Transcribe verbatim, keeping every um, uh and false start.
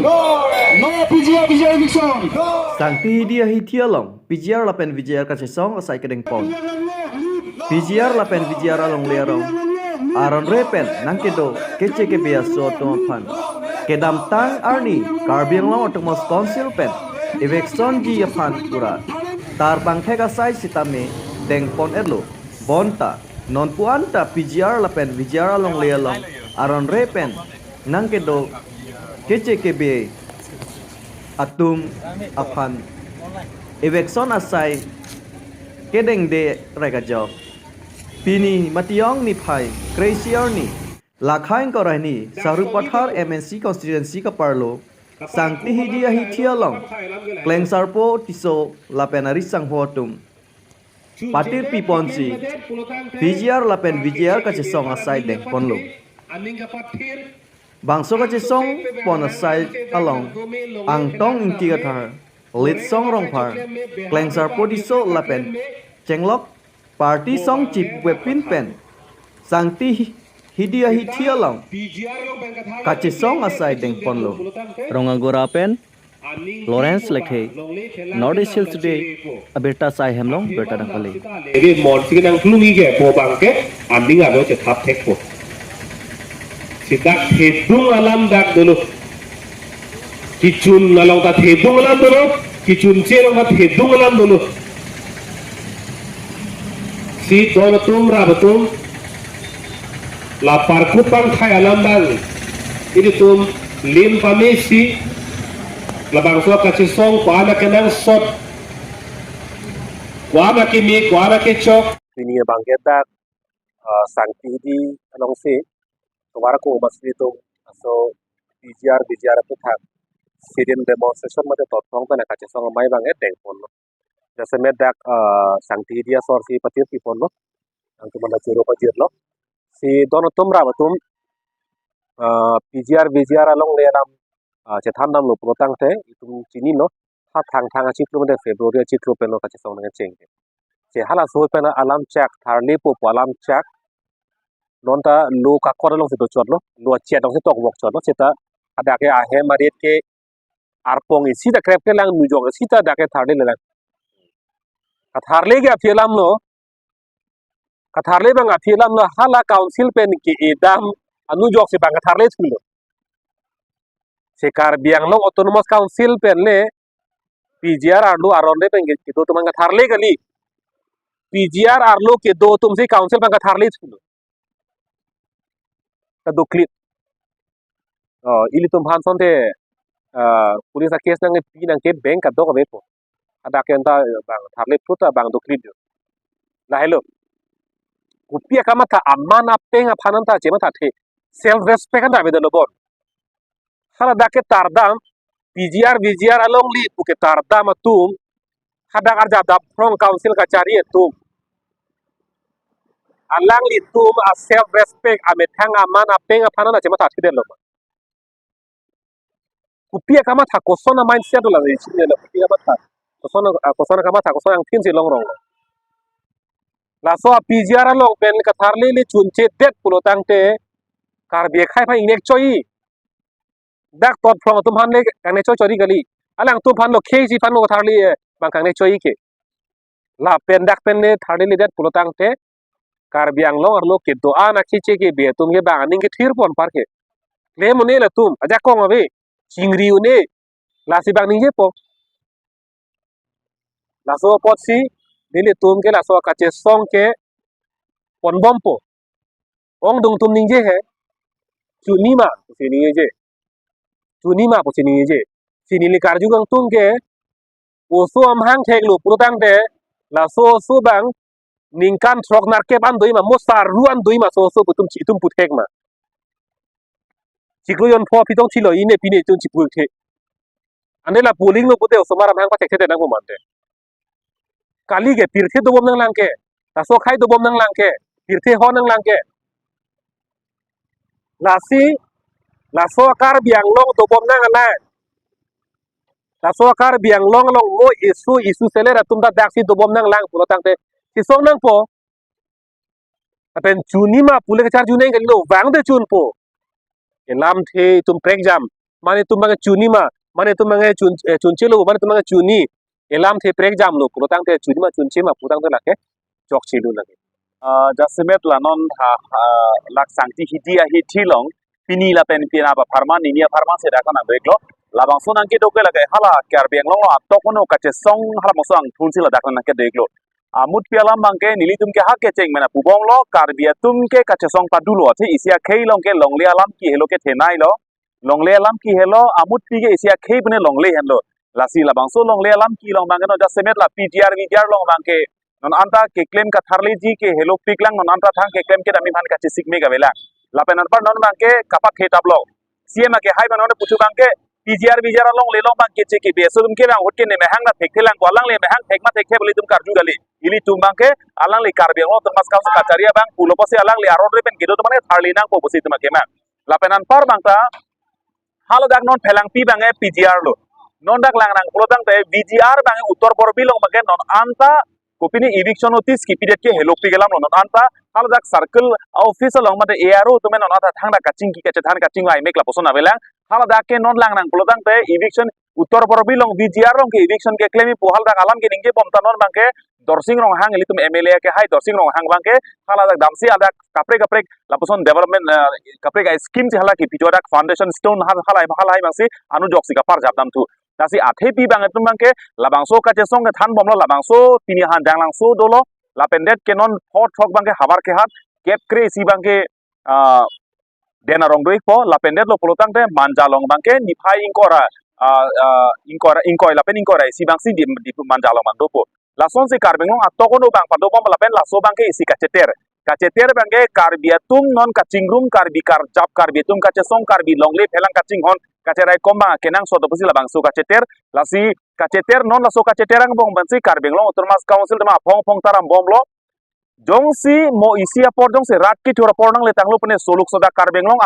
No P G R V G R eviction. Sangti Hidi ahithi along P G R lapen V G R kachesong asai kedengpon. P G R lapen V G R alongle arong aron re pen nangkedo keche kebe aso atum aphan kedamtang arni Karbi Anglong Autonomous Council pen eviction ji aphan pura tar pangthek asai sitame dengpon-etlo. Bonta nonpu anta P G R lapen V G R alongle along aron re pen nangkedo keche kebe atum aphan eviction asai kedengde rai kajok. Pini Matiyong niphai kre-isi arni, Lakhaing Koraini Sarupathar M N C constituency kaparlo Sangti Hidi ahithi along Klengsarpo Tisso lapen ari sangho atum patir piponsi P G R lapen V G R kachesong asai dengponlo. Bangso kachesong pon asai along Angtong Ingti Kathar, Litsong Rongphar, Klengsarpo Tisso lapen chenglok party song chipupepin pen Sangti Hidi ahithi along kachesong asai dengponlo. Rongagora pen Lawrence Lekhe, North East Hills Today, abirta Sai Hemlong birta nangpale. Ebe mon si nangklung-ik ke po abang ke aning alo chethap thekpo. Sita thedung alam dak dolo. Kechun along ta thedung alam dolo, kechunche along ta thedung alam dolo. Si don atum rap atum la parkut pangthai alam abang ilitum lim pamesi labangso kachesong ko-an akenangsot, ko-an akeme, ko-an akechok. Pini abang ke dak, ah, Sangti Hidi alongsi tovar ko masri tum aso P G R V G R aphuthak sit-in demonstration mate totphrong pen kachesong amei abang ke dengponlo. Jasemet dak, ah, Sangti Hidi asor si patir piponlo. Nangtum anta choro pajirlo. Si don atum rap atum, ah, P G R V G R alongle alam, ah, chethan damlo pulotangte itum chinilo. Ha Thangthang achiklo mate February achiklo penlo kachesong nangcheng. Si halaso pen alam chak tharlepo pu alam chak. Non ta lo kakor alongsi dochotlo, lo achet alongsi tokvokchotlo, seta hadak ke ahem arit ke arpong isi ta krep kelang, nujok isi ta dak ke tharlelang. Katharle ke aphi alamlo, katharle abang aphi alamlo, hala council pen ke-edam anujok si abang katharle thulo. Si Karbi Anglong Autonomous Council pen le P G R arlo aron re pen kedo atum abang katharle kali. P G R arlo kedo atum si council abang katharle thulo. Kadoklit. Oh, ilitum aphan asonte, ah, police a-case nangkepi nangkebeng kadokave po. Hadak ke anta abang tharle phut abang doklit jo. Lahelo. Kopi akamatha aman apeng aphan anta chemathathe. Self respect anta avedetlo bon. Hala dak ke tardam, P G R, V G R alongle pu ketardam atum, hadak arja daphrong council kachari atum. Alanglitum a self respect, amethang aman apeng aphan anta chemathathedetlo. Kopi akamatha, koson a-mindset dolang isi nela, kopi akamatha. Koson a, koson akamatha, koson angthin si longrong. Laso a-P G R along pen katharle le chunchedet pulotangte Karbi akhei aphan ingnek choi. Dak totphrong atum aphan le kangnek choi chori kali. Alangtum aphan lo khei si aphan lo katharle, eh, abang kangnek choi ke. Lapen dak pen le tharledet pulotangte Karbi Anglong arlo kedo-an akeche kebe atum ke abang aning kethirpon apar ke. Klem un-e latum, ajakong ave, chingri un-e, lasi abang ningjepo. Laso apotsi nelitum ke laso kachesong ke ponbompo. Ongdung atum ningje he, chunima pusi ningje. Chunima pusi ningje. Si neli karju kangtung ke, oso amahang theklo pulotangte, laso oso abang ningkan throk nerkep an doji ma, mo sarru an doji ma, so oso pu atum chi itum puthek ma. Chiklo jon pho aphi tong thilo, ine pine itum chipukthe. Ante la polling lo pute osomar amahang pathekthedet nangpo mante. Kali ke pirthe dobom nanglang ke, laso akhei dobom nanglang ke, pirthe ho nanglang ke. Lasi, laso Karbi Anglong dobom nanglang. Laso Karbi Anglong along mo issue, issue seller atum ta daksi dobom nanglang pulotangte, chesong nangpo. Lapen chunima pule kacharju nang kalilo, vangte chunpo. Elamthe itum prekjam. mane itum abang chunima, mane itum abang chun eh, chunchelo, mane itum abang chuni, elamthe prekjamlo pulotangte, chunima chunchema pulotangte lake chokchelo lake. Ah, jasemet la non ha, ha, lak sangti hidi ahithi along, pini lapen pini apharman, nini apharman si dak nang do-iklo. Labangso nangkedo ke lake hala Karbi Anglong along atok uno kachesong halabangso angthunsi ladak nangkedo-iklo. Amutpi alam abangke nelitum ke ha kecheng mena pubomlo, Karbi atum ke kachesong padulo, athe isi akhei along ke longle alam ke helo kethenei lo. Longle alam ke helo, amutpi ke isi akhei pune longle henlo. Lasi labangso longle alam ke along abangke non jasemet la P G R V G R along abangke non anta keklem katharleji ke helopiklang, non anta thang keklem kedam aphan kachesik me kavelang. Lapen anpar non abangke kapathe taplo. C M ake hai abang non puchu abangke P G R V G R alongle along abangke che ke beso atum ke abang ahut ke ne mehang na thekthelang ko, alangli mehang thek ma thekthe pu ilitum karju kali. Ilitum abangke alangli Karbi Anglong Autonomous Council kachari abang pulo pusi alangli aron re pen kedo atum mane tharli nangpo pusi itum akemang. Lapen anpar abangta haladak non Phelangpi abangke P G R lo. Non dak lang nang pulotangte V G R abangke Uttor Borbil along abangke non anta kopine eviction notice kepidet ke helopik alamlo, non anta haladak circle office along mate A R O atum non anta thangdak kachingki kachethan kachingvai mek lapuson avelang. Haladak ke non lang nang pulotangte eviction Uttor Borbil along V G R along ke eviction keklem pu haladak alam ke ningjebom ta non abangke Dorsing Ronghang, ilitum M L A ke hai Dorsing Ronghang abangke haladak damsi hadak kaprek kaprek lapuson development, eh, kaprek a scheme si hala kepijo, dak foundation stone hal halai halai abangsi anu ajoksi kaparjap damthu. Lasi athepi abang atum abangke labangso kachesong kethanbomlo, labangso pini hanjanglangso dolo, lapen det ke non phothok abangke havar kehat kep kre-isi abangke, ah, den arong do-ikpo, lapen detlo pulotangte Manja along abangke niphai ingkoi ra, ah, ah, ingkoi ra, ingkoi lapen ingkoi ra isi abangsi di, di Manja along abang dopo. Lasonsi Karbi Anglong atok uno abang padobom lapen laso abangke isi kacheter. Kacheter abangke Karbi atum non kachingrum, Karbi karjap, Karbi atum kachesong, Karbi longle phelang kachinghon, kacheraikom abang kenangsot pusi labangso kacheter. Lasi kacheter non laso kacheter angbong abangsi Karbi Anglong Autonomous Council atum aphong aphong ta rambomlo. Jongsi mo isi apor jongsi rat kethur apor nangletanglo pune soluk sodak Karbi Anglong